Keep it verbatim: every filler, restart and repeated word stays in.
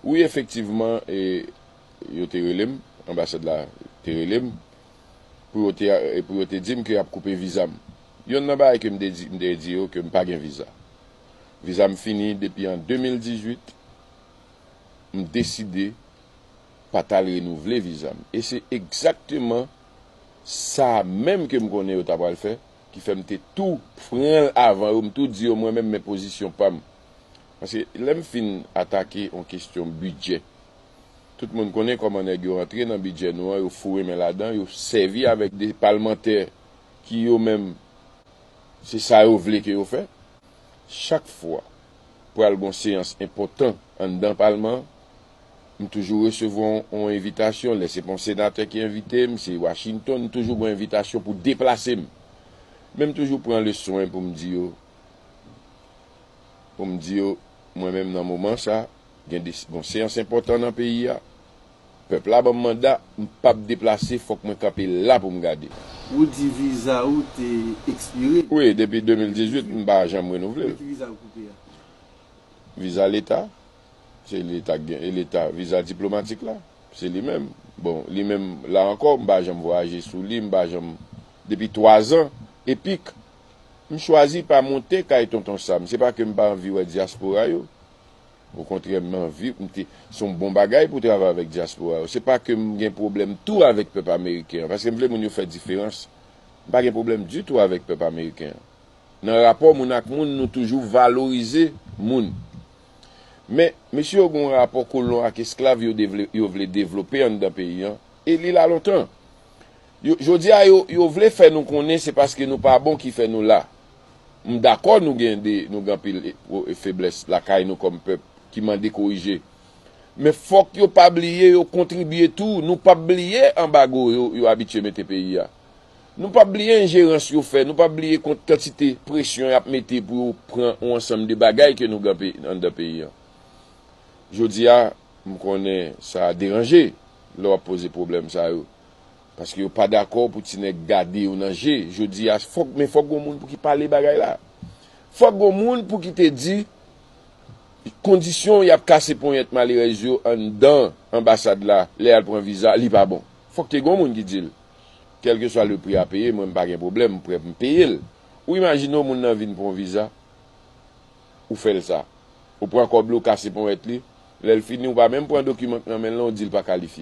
Wi, efektivman, e, yo te rele m, anbasad la te rele m, pou yo te, e, pou yo te di m ke y ap koupe viza m. Yonn nan bagay ke m te di, m te di yo ke m pa gen viza. Viza m fini depi an de mil dizuit, m deside pa t al renouvle viza m. E se egzakteman sa menm ke m konnen yo ta pral fè, ki fè m te tou pran l avan yo, m tou di yo mwen menm men pozisyon pa m. Paske lè m fin atake yon kesyon bidjè, tout moun konnen kòman nèg yo antre nan bidjè nou an, yo foure men ladan, yo sèvi avèk de palmantè ki yo menm, se sa yo vle ke yo fè. Chak fwa pral gon seyans enpòtan anndan palman an, m toujou resevwa yon, yon envitasyon. Lè se pa yon senatè ki envite m, se Washington, m toujou gon envitasyon pou deplase m. Men m toujou pran le swen pou m di yo, pou m di yo, mwen menm nan moman sa, gen de, gon seyans enpòtan nan peyi a. Pèp la ban m manda, m p ap deplase, fòk mwen kanpe la pou m gade. Ou di viza ou te ekspire? Wi, depi de mil dizuit, m pa janm renouvle l. Ki viza ou koupe a? Viza leta. Se leta k gen, e leta, viza diplomatik la. Se li menm. Bon, li menm, la ankò, m pa janm vwayaje sou li, m pa janm, depi twa zan, epik. M chwazi pa monte kay Tonton Sam. Se pa ke m pa anvi wè dyaspora yo. Okontrè, m anvi, m te, se yon bon bagay pou travay avèk dyaspora yo. Se pa ke m gen pwoblèm tou avèk pèp ameriken an, paske m vle moun yo fè diferans. M pa gen pwoblèm ditou avèk pèp ameriken an. Nan rapò moun ak moun, nou toujou valorize moun. Men, mesye yo gen yon rapò kolon ak esklav yo devle-, yo vle devlope anndan peyi an, e li la lontan. Yo, jodi a, yo, yo vle fè nou konnen se paske nou pa bon ki fè nou la. M dakò nou gen de, nou gen anpil e, e feblès lakay nou kòm pèp ki mande korije. Men fòk yo pa bliye yo kontribye tou. Nou p ap bliye anbago yo, yo abitye mete peyi a. Nou p ap bliye enjerans yo fè. Nou p ap bliye kont-, kantite presyon y ap mete pou yo pran yon ansanm de bagay ke nou gen pe-, anndan peyi an. Jodi a, m konnen sa deranje lè w ap poze pwoblèm sa yo. Paske yo pa dakò pou ti nèg gade yo nan je. Jodi a, fòk, men fòk gon moun pou ki pale bagay la. Fòk gon moun pou ki te di kondisyon y ap kase ponyèt malerèz yo anndan anbasad la, lè y al pran viza, li pa bon. Fòk te gon moun ki di l. Kèlkeswa le pri a peye, mwen m pa gen pwoblèm, m prè pou m peye l. Ou imajine w moun nan vin pran yon viza, ou fè l sa. Ou pran kòb li, ou kase ponyèt li, lè l fini, ou pa menm pran dokiman k nan men l lan, ou di l pa kalifye.